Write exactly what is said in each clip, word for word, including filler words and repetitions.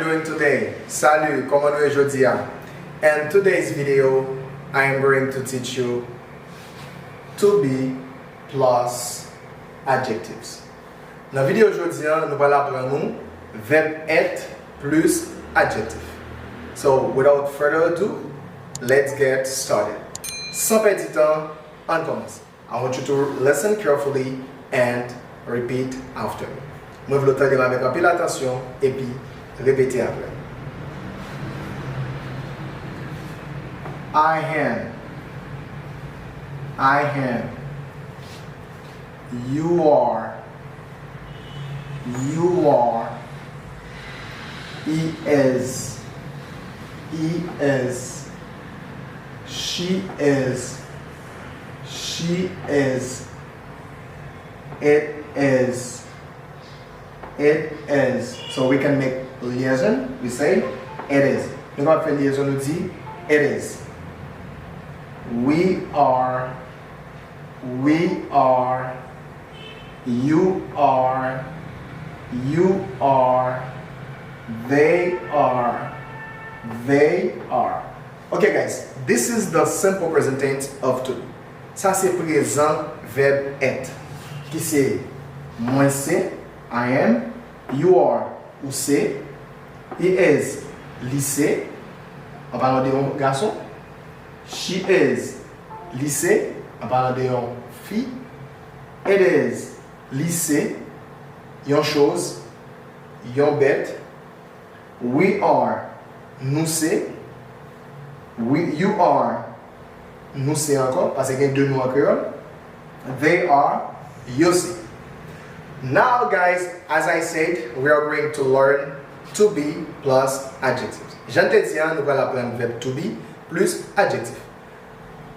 Doing today? Salut, kòman nou ye jodi a? And today's video, I am going to teach you to be plus adjectives. Nan videyo jodi a, nou pral aprann nou vèb èt plis adjektif. So, without further ado, let's get started. San pèdi tan, ann kòmanse. I want you to listen carefully and repeat after me. Mwen vle w tande m avèk anpil atansyon epi repete apre m. I am. I am. You are. You are. He is. He is. She is. She is. It is. It is. So we can make liaison. We say it is. Nou kapab fè liaison, nou di it is. We are. We are. You are. You are. They are. They are. Okay, guys, this is the simple present tense of to be. Sa se prezan vèb èt, ki se mwen se, I am, you are, ou se, he is, li se, an palan de yon gason, she is, li se, an palan de yon fi, it is, li se, yon choz, yon bèt, we are, nou se, we, you are, nou se ankò, paske gen de nou an kreyòl, they are, yo se. Now, guys, as I said, we are going to learn to be plus adjectives. Jan m te di a, nou pral aprann vèb to be plis adjektif.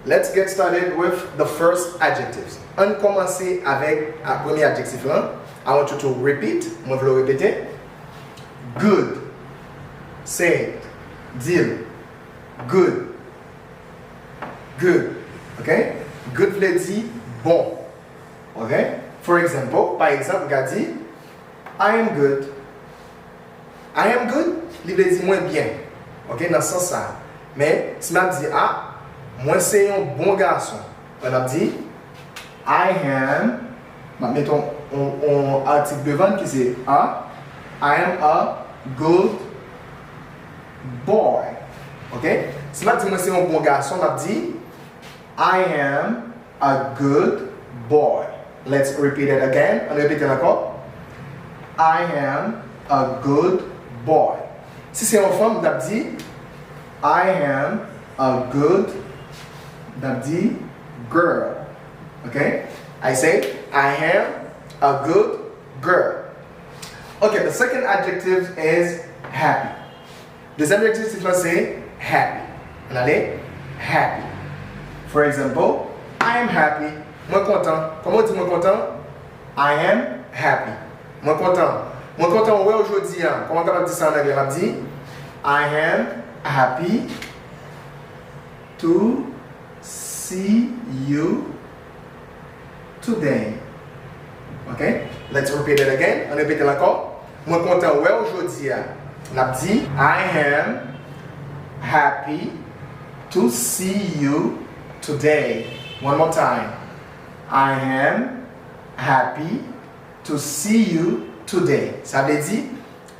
Let's get started with the first adjectives. Ann kòmanse avèk a, premye adjektif lan. I want you to repeat. Mwen vle w repete. Good. Say it. Di l. Good. Good. Ok? Good vle di bon. Ok? For example, pa egzanp, m ka di, I am good. I am good, li vle di mwen byen. Ok, nan sans sa. Men, si m ap di, a, mwen se yon bon gason, mwen ap di, I am, m ap mete yon, yon, yon atik devan l ki se a, I am a good boy. Ok? Si m ap di mwen se yon bon gason, m ap di, I am a good boy. Let's repeat it again. Ann repete l ankò. I am a good boy. Si se yon fanm, m t ap di, I am a good, m t ap di, girl. Ok? I say, I am a good girl. Ok, the second adjective is happy. Dezyèm adjektif lan se happy. Ann ale. Happy. For example, I am happy. Mwen kontan. Kòman w di mwen kontan? I am happy. Mwen kontan. Mwen kontan wè w jodi a. Kòman w kapab di sa ann anglè? M ap di, I am happy to see you today. Ok? Let's repeat it again. Ann repete l ankò. Mwen kontan wè w jodi a. N ap di, I am happy to see you today. One more time. I am happy to see you today. Sa vle di,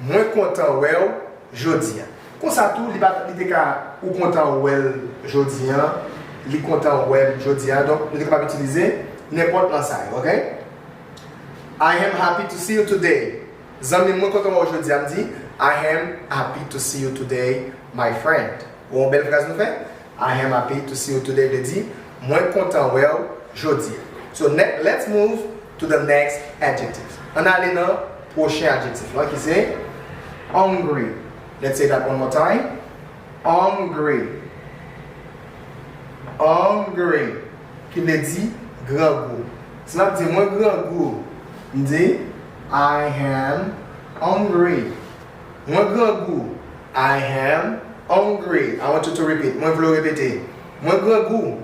mwen kontan wè w jodi a. Konsa tou, li pa, li te ka, ou kontan wè l jodi a, li kontan wè l jodi a. Donk, nou te kapab itilize nenpòt nan sa yo, ok? I am happy to see you today. Zanmi m, mwen kontan wè w jodi a, m di, I am happy to see you today, my friend. Ou yon bèl fraz nou fè? I am happy to see you today vle di, mwen kontan wè w jodi a. So, ne- let's move to the next adjective. Ann ale nan pwochen adjektif lan, ki se hungry. Let's say that one more time. Hungry. Hungry. Ki vle di grangou. Si m ap di mwen grangou, m di, I am hungry. Mwen grangou. I am hungry. I want you to repeat. Mwen vle w repete. Mwen grangou.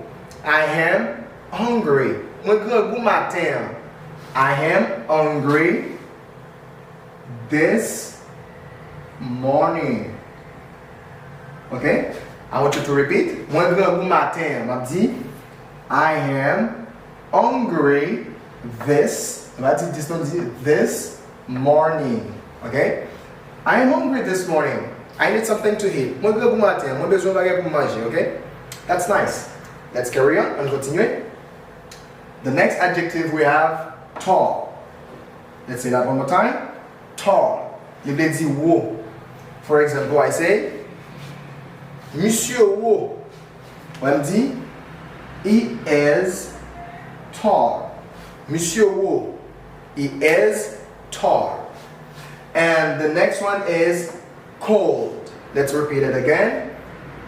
I am hungry. Mwen grangou maten an. I am hungry this morning. Ok? I want you to repeat. Mwen grangou maten an. M ap di, I am hungry this. M pa di this, non, m di this morning. Ok? I am hungry this morning. I need something to eat. Mwen grangou maten an. Mwen bezwen yon bagay pou m manje. Ok? That's nice. Let's carry on. Ann kontinye. The next adjective we have tall. Let's say that one more time. Tall. Li vle di wo. For example, I say, misye wo. Mwen m di, he is tall. Misye wo. He is tall. And the next one is cold. Let's repeat it again.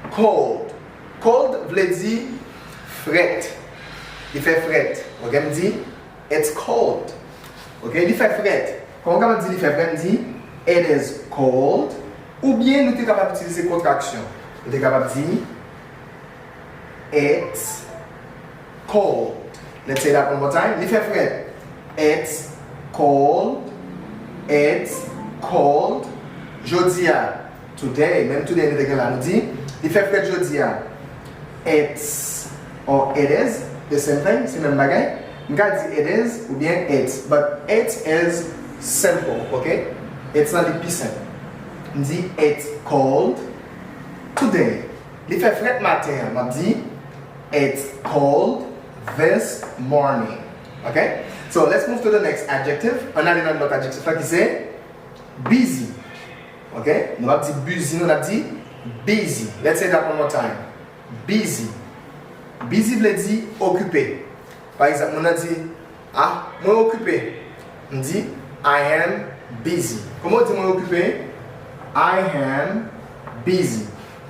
Cold. Cold vle di frèt. Li fè frèt. Ok, m di, it's cold. Ok, li fè frèt. Kòman w kapab di li fè frèt? M di, it is cold. Oubyen nou te kapab itilize kontraksyon. Nou te kapab di, it's cold. Let's say that one more time. Li fè frèt. It's cold. It's cold. Jodi a. Today. Menm today nou te gen la. Nou di, li fè frèt jodi a. It's or it is the same thing. Se menm bagay. M ka di it is oubyen it's. But it is simple, ok? It's lan li pi senp. M di, it's cold today. Li fè frèt maten an. M ap di, it's cold this morning. Ok? So, let's move to the next adjective. Ann ale nan lòt adjektif la ki se busy. Ok? Nou p ap di busy, non, n ap di busy. Let's say that one more time. Busy. Busy vle di okipe. Pa egzanp, moun nan di, ah, mwen okipe. M di, I am busy. Kòman w di mwen okipe? I am busy.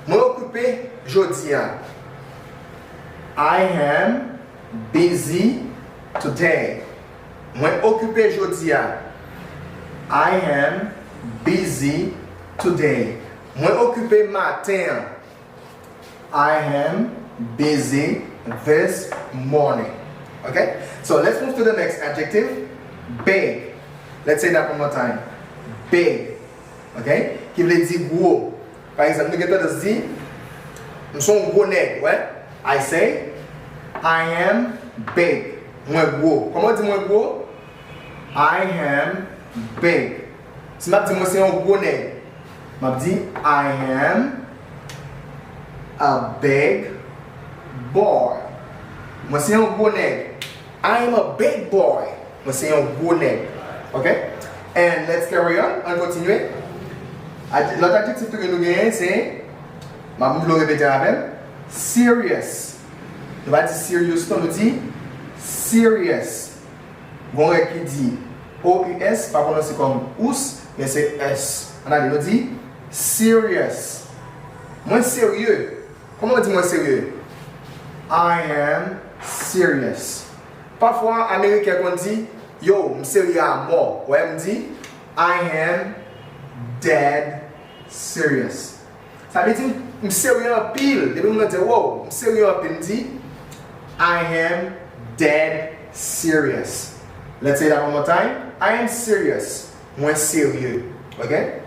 Mwen okipe jodi a. I am busy today. Mwen okipe jodi a. I am busy today. Mwen okipe maten an. I am busy this morning. Ok? So let's move to the next adjective. Big. Let's say that one more time. Big. Ok? Ki vle di gwo. Pa egzanp, nou gen tandans di, m se yon gwo nèg, wè. I say, I am big. Mwen gwo. Kòman w di mwen gwo? I am big. Si m ap di mwen se yon gwo nèg, m ap di, I am a big boy. Mwen se yon gwo nèg. I am a big boy. Mwen se yon gwo nèg. Ok? And let's carry on. Ann kontinye. Ad- Lòt adjektif tou ke nou genyen se, m ap vle w repete avè m, serious. Nou pa di serious non, nou di serious. Gon règ ki di O U S, pa pwononse kòm ous, men se S. Ann ale, nou di serious. Mwen serye. Kòman w di mwen serye? I am serious. Pafwa, Ameriken konn di, yo, m serye a mò. Wè, m di, I am dead serious. Sa vle di, m serye anpil. Depi moun nan di, wow, m serye anpil, m di, I am dead serious. Let's say that one more time. I am serious. Mwen serye. Ok?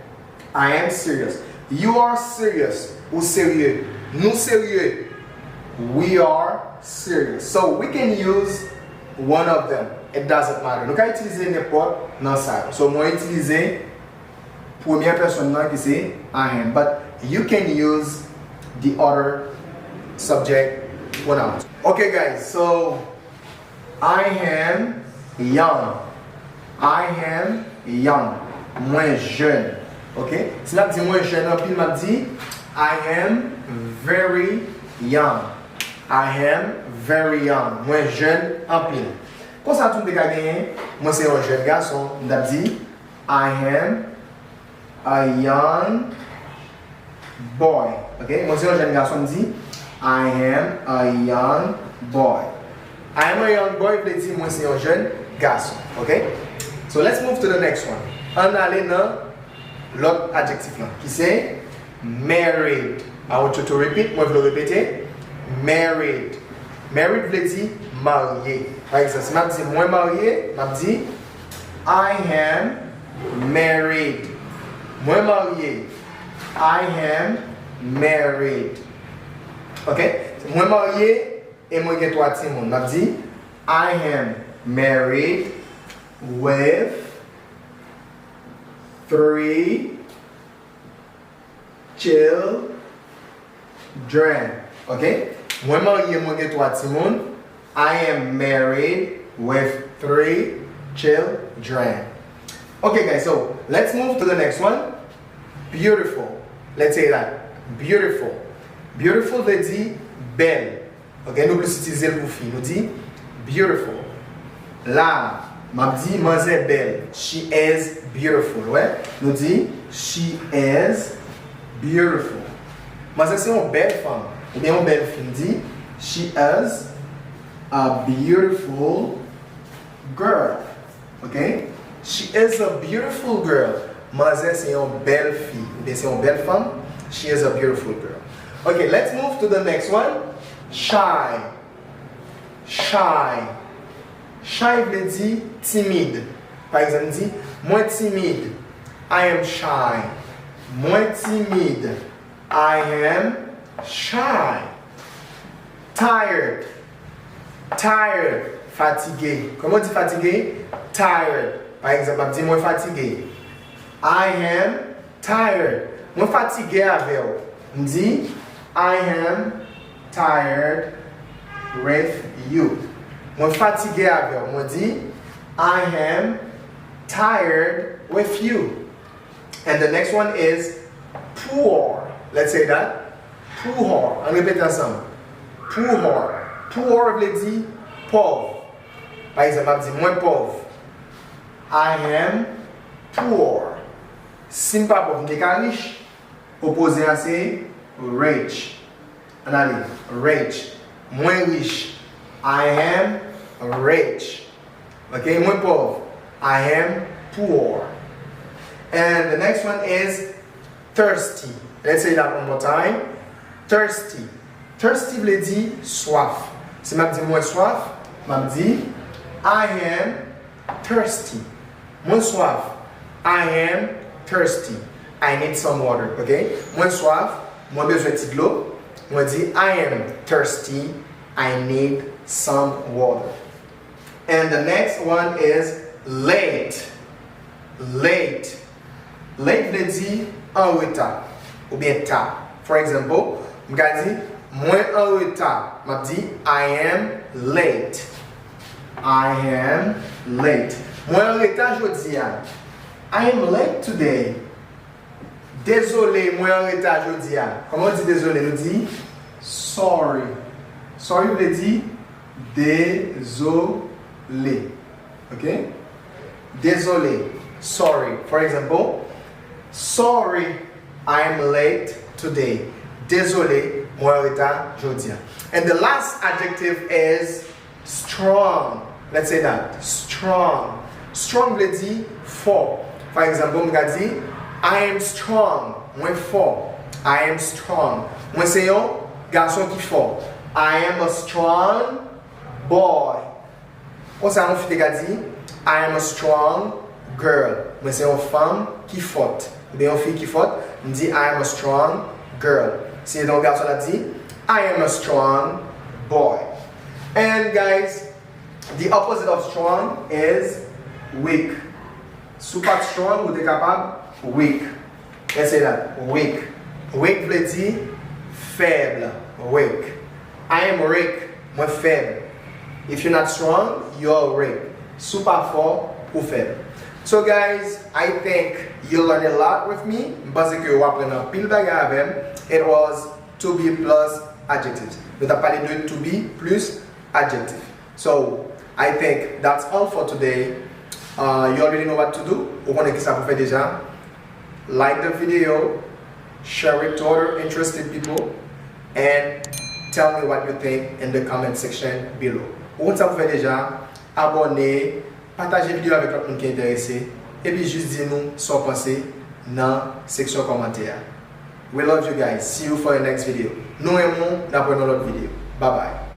I am serious. You are serious. Ou serye. Nou serye. We are serious. So we can use one of them. It doesn't matter. Nou ka itilize nenpòt nan sa yo. So mwen itilize premyè pèsòn nan ki se I am. But you can use the other subject pronoun. Ok, guys. So I am young. I am young. Mwen jèn. Ok? Si n ap di mwen jèn anpil, m ap di I am very young. I am very young. Mwen jèn anpil. Konsa tou m te ka genyen, mwen se yon jèn gason, m t ap di I am a young boy. Ok? Mwen se yon jèn gason, m di I am a young boy. I am a young boy vle di mwen se yon jèn gason. Ok? So let's move to the next one. Ann ale nan lòt adjektif lan, ki se married. I want you to repeat. Mwen vle w repete. Married. Married vle di marye. Pa egzanp, si m ap di mwen marye, m ap di I am married. Mwen marye. I am married. Ok? Mwen marye e mwen gen twa timoun. M ap di, I am married with three children. Ok? Mwen marye, mwen gen twa timoun. I am married with three children. Ok, guys, so let's move to the next one. Beautiful. Let's say that. Beautiful. Beautiful vle di bèl. Ok, nou plis itilize l pou fi. Nou di beautiful. La, m ap di manzè bèl. She is beautiful. Wè, nou di she is beautiful. Manzè se yon bèl fanm. Oubyen yon bèl fi, m di she is a beautiful girl. Ok? She is a beautiful girl. Manzè se yon bèl fi. Oubyen se yon bèl fanm. She is a beautiful girl. Ok, let's move to the next one. Shy. Shy. Shy vle di timid. Pa egzanp, di, mwen timid. I am shy. Mwen timid. I am shy. Tired. Tired. Fatige. Kòman w di fatige? Tired. Pa egzanp, m ap di mwen fatige. I am tired. Mwen fatige avè w. M di, I am tired with you. Mwen fatige avè w. Mwen di, I am tired with you. And the next one is poor. Let's say that. Poor. Ann repete ansanm. Poor. Poor vle di pòv. Pa egzanp, m ap di, mwen pòv. I am poor. Si m pa pòv, m te ka rich. Opoze a se rich. Ann ale. Rich. Mwen rich. I am rich. Ok, mwen pòv. I am poor. And the next one is thirsty. Let's say that one more time. Thirsty. Thirsty vle di swaf. Si m ap di mwen swaf, m ap di, I am thirsty. Mwen swaf. I am thirsty. I need some water. Ok? Mwen swaf. Mwen bezwen ti dlo. Mwen di, I am thirsty. I need some water. And the next one is late. Late. Late vle di an reta oubyen ta. For example, m ka di, mwen an reta. M ap di, I am late. I am late. Mwen an reta jodi a. I am late today. Dezole, mwen an reta jodi a. Kòman w di dezole? Nou di sorry. Sorry vle di dezole. Ok? Dezole. Sorry. For example, sorry, I am late today. Dezole, mwen an reta jodi a. And the last adjective is strong. Let's say that. Strong. Strong vle di fò. Pa egzanp, m ka di, I am strong. Mwen fò. I am strong. Mwen se yon gason ki fò. I am a strong boy. Konsa, yon fi te ka di, I am a strong girl. Mwen se yon fanm ki fòt. Oubyen yon fi ki fòt, m di, I am a strong girl. Si se te yon gason, l ap di, I am a strong boy. And guys, the opposite of strong is weak. Si w pa t strong, ou te kapab weak. Let's say that. Weak. Weak vle di fèb. Weak. I am weak. Mwen fèb. If you're not strong, you're weak. Si w pa fò, ou fèb. So guys, I think you learn a lot with me. M panse ke w aprann anpil bagay avè m. It was to be plus adjectives. Nou t ap pale de to be plus adjective. So, I think that's all for today. Uh, you already know what to do. Ou konnen kisa pou fè deja. Like the video, share it to other interested people, and tell me what you think in the comment section below. Ou konn sa pou fè deja, abòne, pataje videyo avèk lòt moun ki enterese, epi jis di nou sa w panse nan seksyon kòmantè a. We love you guys. See you for the next video. Nou renmen w, n ap wè nan lòt videyo. Bye bye.